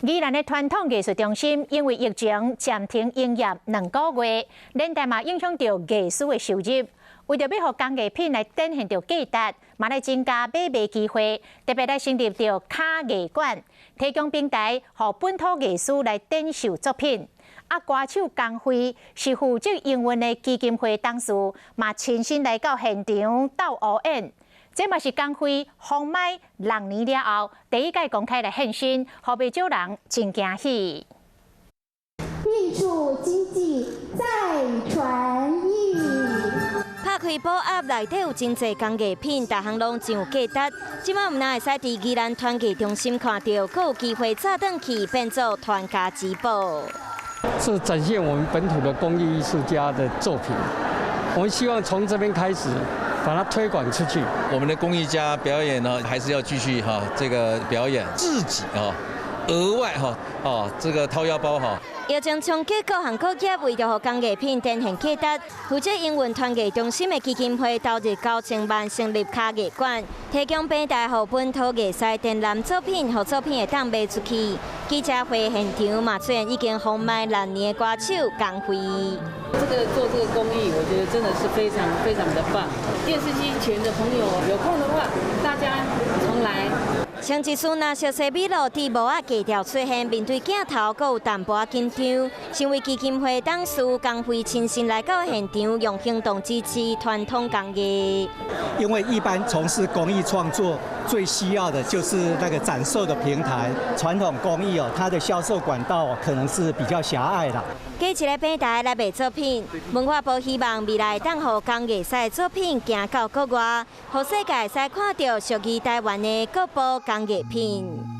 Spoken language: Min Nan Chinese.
宜蘭的傳統藝術中心因為疫情暫停營業2個月，連帶嘛影響著藝師的收入。為著欲予工藝品來展現著價值，嘛來增加買賣機會，特別來成立著卡藝館，提供平台，予本土藝師來展售作品。啊，歌手江蕙是負責營運的基金會董事，嘛親身來到現場鬥烏演。這嘛是江蕙封麥6年了後，第一擺公開來現身，予袂少人真驚喜。藝術經濟再傳藝。拍開寶盒內底有真濟工藝品，逐項攏真有價值。這擺毋但會使佇宜蘭團藝中心看著，閣有機會早轉去變做傳家之寶。是展現我們本土的工藝藝術家的作品。我們希望從這邊開始，把它推廣出去。我們的工藝家表演呢，還是要繼續哈這個表演，自己啊額外哈哦這個掏腰包哈。疫情衝擊各行各業，為著予工藝品展現價值，負責營運團藝中心的基金會投入9000萬成立卡藝館，提供平台予本土藝師展覽作品，予作品會當賣出去。記者會現場嘛出現已經封麥6年的歌手江蕙。這個做這個工藝，我覺得真的是非常非常的棒。電視機前的朋友有空的話，大家常來。上一次若熟似米露佇帽仔低調出現，面對鏡頭，閣有淡薄仔緊張。身為基金會董事，江蕙親身來到現場，用行動支持傳統工藝。因為一般從事工藝創作，最需要的就是那個展售的平台。傳統工藝哦，它的銷售管道可能是比較狹隘啦。加一个平台來賣作品，文化部希望未來當予工藝師作品行到國外，予世界會使看著屬於台灣的國寶工藝品。